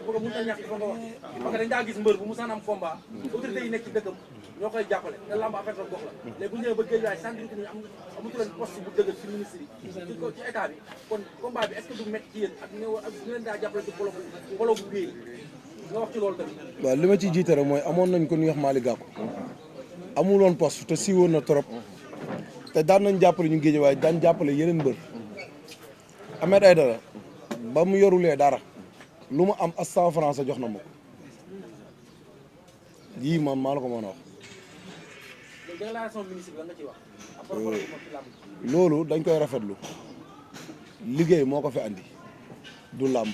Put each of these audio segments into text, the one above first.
bu ko mënut a ñàkk fa nga wax parce que dañ daa gis mbër bu mu saan am combat autorité yi nekk ci dëkkam ñoo koy jàppale te lamb affaire la gox la léegi bu ñu ñëwee ba géej waay sentir que ni amatu leen poste bu dëgër ci ministre yi ci état bi kon combat bi est-ce que du métti ci yéen ak ñu leen daa jàppale ci bolo bu biir nga wax ci loolu tamit. waaw li ma ciy jiite rek mooy amoon nañ ko ñuy wax Malick Gakou amuloon poste te siiwoon na trop te daan nañ jàppale ñu géej waaye daan jàppale yeneen mbër Ahmed Aïdara ba mu yorulee dara lu mu am as 100 francs jox na ma ko yii man maa la ko mën a wax. déclaration ministre bi nga ciy wax. loolu dañ koy rafetlu liggéey moo ko fi andi du làmb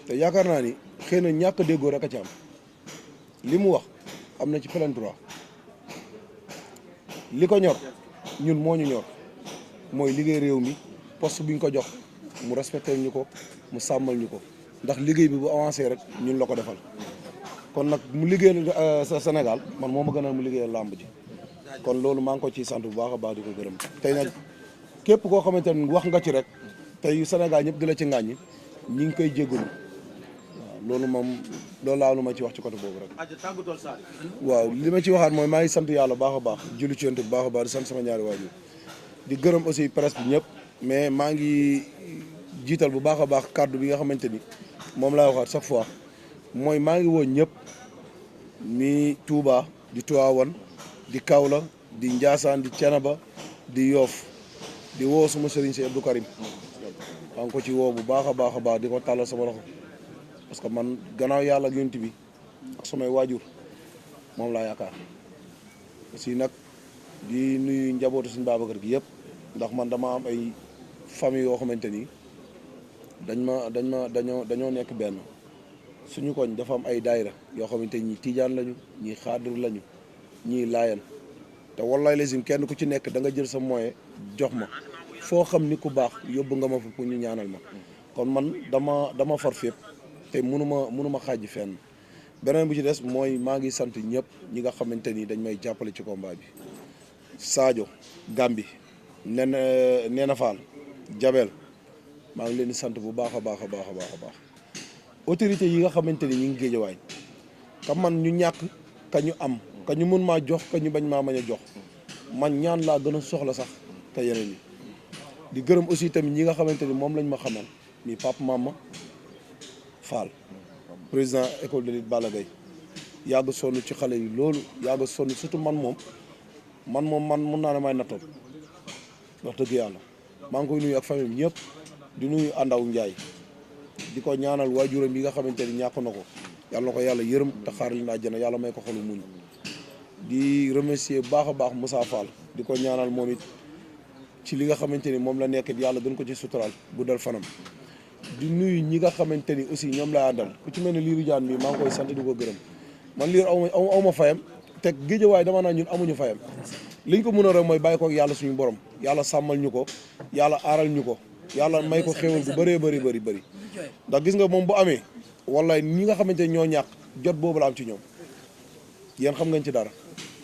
te yaakaar naa ni xëy na ñàkk a déggoo rek a ci am li mu wax am na ci plein droit li ko ñor ñun moo ñu ñor mooy liggéey réew mi poste bi ñu ko jox mu respecté ñu ko mu sàmmal ñu ko ndax liggéey bi bu avancé rek ñun la ko defal kon nag mu liggéey sa Sénégal man moo ma gënal mu liggéeyal làmb ji kon loolu maa ngi ko ciy sant bu baax a baax di ko gërëm tey nag képp koo xamante ne wax nga ci rek tey Sénégal ñëpp di la ci ŋàññi ñi ngi koy jéggalu waaw loolu moom loolu laa lu ma ci wax ci côté boobu rek. waaw li ma ci waxaat mooy maa ngi sant yàlla baax a baax julli ci yonent bu baax a baax di sant sama ñaari waajur di gërëm aussi presse bi ñëpp mais maa ngi jiital bu baax a baax kàddu bi nga xamante ni moom laay waxaat chaque fois mooy maa ngi woo ñëpp ni Touba di Tivaouane di Kaolack di Ndiassane di Thiénaba di Yoff di woo suma sëriñ si Abdou Karim maa ngi ko ci woo bu baax a baax a baax di ko tàllal sama loxo parce que man gannaaw yàlla ak yonent bi ak samay waajur moom laa yaakaar aussi nag di nuyu njabootu suñu Babacar gi yëpp ndax man dama am ay famille yoo xamante ni dañoo nekk benn suñu koñ dafa am ay daayira yoo xamante ñii tijaan lañu ñii xaadir lañu ñii laayan te wallaay lazim kenn ku ci nekk da nga jël sa moyen jox ma foo xam ni ku baax yóbbu nga ma fa pour ñu ñaanal ma kon man dama far fépp te mënuma xaaj fenn beneen bu ci des mooy maa ngi sant ñëpp ñi nga xamante ni dañ may jàppale ci combat bi Sadio Gambi Nena Fall Jabel maa ngi leen di sant bu baax a baax a baax a baax a baax autorité yi nga xamante ni ñu ngi géejawaay ka man ñu ñàkk ka ñu am ka ñu mën maa jox ka ñu bañ maa mañ a jox man ñaan laa gën a soxla sax te yeneen yi di gërëm aussi tamit ñi nga xamante ni moom lañ ma xamal mi Pape Mama Fall président école de lutte Balla Gaye yàgg sonn ci xale yi loolu yàgg sonn surtout man mun naa ne may nattoon wax dëgg yàlla maa ngi koy nuyu ak famille bi ñëpp di nuyu Andaw Ndiaye di ko ñaanal waajuram yi nga xamante ni ñàkk na ko yàlla na ko yàlla yërëm te xaar li naa jëna yàlla may ko xolu muñ di remercier baax a baax Moussa Fall di ko ñaanal moom it ci li nga xamante ni moom la nekk yàlla gën ko ci suturaal bu dal fanam di nuyu ñi nga xamante ni aussi ñoom laa àndal ku ci mel ne Liiru Jaan bi maa ngi koy sant di ko gërëm man liir aw ma fayam teg géejawaay dama naa ñun amuñu fayam liñ ko mën a rek mooy bàyyi ko ak yàlla suñu borom yàlla sàmmal ñu ko yàlla aaral ñu ko yàlla may ko xéwal bu bëree bëri ndax gis nga moom bu amee wallaay ñi nga xamante ni ñoo ñàkk jot boobu la am ci ñoom yéen xam ngañ ci dara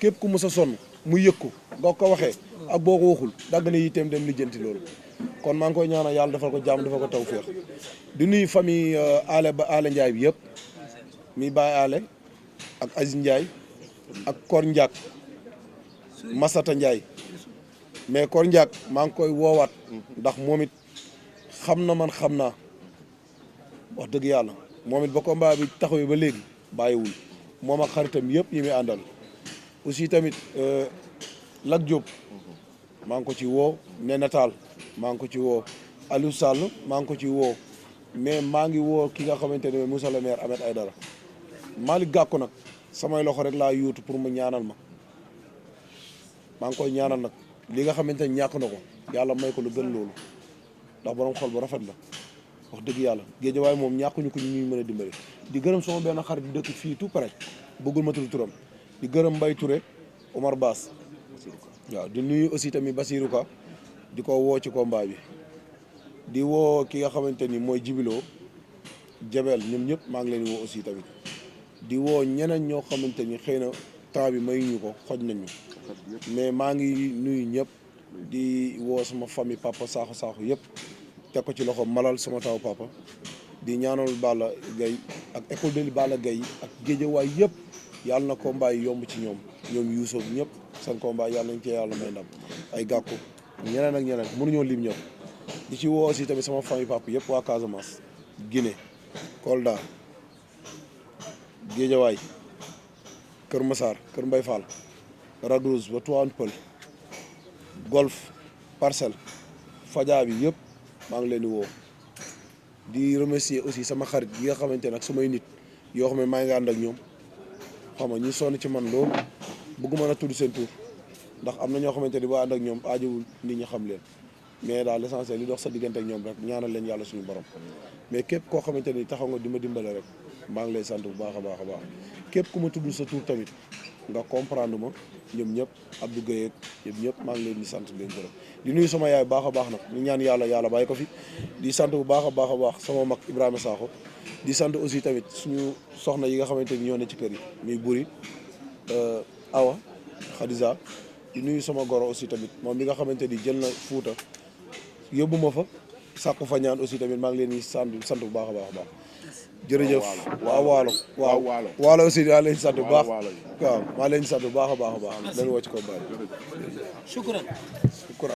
képp ku mës a sonn mu yëg ko nga ko waxee ak boo ko waxul dagg na yitteem dem lijjanti loolu kon maa ngi koy ñaanal yàlla defal ko jàmm defal ko tawfeex di nuyu famille Ale Ndiaye bi yëpp mi Baye Ale ak Aziz Ndiaye ak Kor Ndiak Masata Ndiaye mais Kor Ndiak maa ngi koy woowaat ndax moom it xam na man xam naa wax dëgg yàlla moom it ba combat bi taxawee ba léegi bàyyiwul moom ak xaritam yëpp yi muy àndal aussi tamit Lat Diop maa ngi ko ci woo Nena Tall maa ngi ko ci woo Aliou Sall maa ngi ko ci woo mais maa ngi woo ki nga xamante ne Moussa le maire Ahmed Aïdara Malick Gakou nag samay loxo rek laa yuutu pour mu ñaanal ma maa ngi koy ñaanal nag li nga xamante ne ñàkk na ko yàlla may ko lu gën loolu ndax borom xol bu rafet la wax dëgg yàlla géejawaay moom ñàkkuñu ko ñu ñuy mën a dimbali di gërëm sama benn xarit bu dëkk fii tout près bëggul ma tudd turam di gërëm Mbaye Touré Omar Bass waaw di nuyu aussi tamit Basirou Ka di ko woo ci combat bi di woo ki nga xamante ni mooy Jibiloo Jabel ñoom ñëpp maa ngi leen di woo aussi tamit di woo ñeneen ñoo xamante ni xëy na temps bi mayuñu ko xoj nañu mais maa ngi nuyu ñëpp di woo sama famille papa saaxu yëpp teg ko ci loxo Malal sama taw papa di ñaanal Balla Gaye ak école de Balla Gaye ak géejawaay yëpp yàlla na combat yi yomb ci ñoom Youssouf ñëpp seen combat yàlla nañ ci yàlla may ndam ay gàkku ñeneen ak ñeneen mënuñoo lim ñëpp di ci woo aussi tamit sama famille papa yëpp waa Casamance Guinée Kolda géejawaay Kër Massar Kër Mbay Fall Ragrouze ba Tivaouane Peulh Golf Parcelles Fadia bi yëpp maa ngi leen di woo di remercier aussi sama xarit yi nga xamante ne ak samay nit yoo xam ne maa ngi ànd ak ñoom xam nga ñu sonn ci man loolu bëgguma na tudd seen tur ndax am na ñoo xamante ni boo ànd ak ñoom aajowul nit ñi xam leen mais daal l'essentiel li dox sa diggante ak ñoom rek ñaanal leen yàlla suñu borom mais képp koo xamante ni taxaw nga di ma dimbale rek maa ngi lay sant bu baax a baax a baax képp ku ma tudd sa tur tamit nga comprendre ma ñoom ñëpp Abdou Guèye ñoom ñëpp maa ngi leen di sant leen gërëm di nuyu sama yaay baax a baax nag ñu ñaan yàlla bàyyi ko fi di sant bu baax a baax sama mag Ibrahima Sakho di sant aussi tamit suñu soxna yi nga xamante ni ñoo ne ci kër yi muy Buri Awa Khadija di nuyu sama goro aussi tamit moom mi nga xamante ni jël na Fuuta yóbbu ma fa sàkku fa ñaan aussi tamit maa ngi leen di sant bu baax a baax jërëjëf waaw waalo aussi maa leen di sant bu baax waaw maa leen di sant bu baax a baax leen woo ci ko bari